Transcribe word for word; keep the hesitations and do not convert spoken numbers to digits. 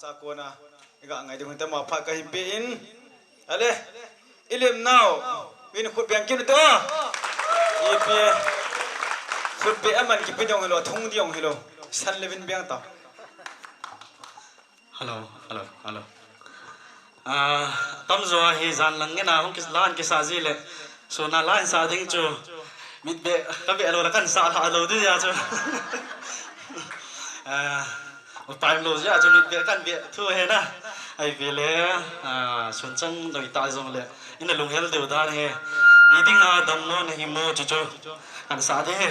Cha kona, iga ngai ding hun te ma pha kahin pe in. Ale, ilim nau, min khut beng kin to. Ipi, khut be aman kipe ding hilo, thung ding hilo. San le vin beng ta. Hello, hello, hello. Ah, tamjo hi jan lang ngena hung kis lan kisa ji le. Suna lan sa ding chu. Mit be, ka be lo la kan sa la lo di ya chu. Ah, upai lo ya chu mit be kan be thu he na. Ai ve le, ah, sun chang doi ta jong le. Ina lunghel deu dan he. Iding a dam lo na hi mo chu chu. Kan sa de he.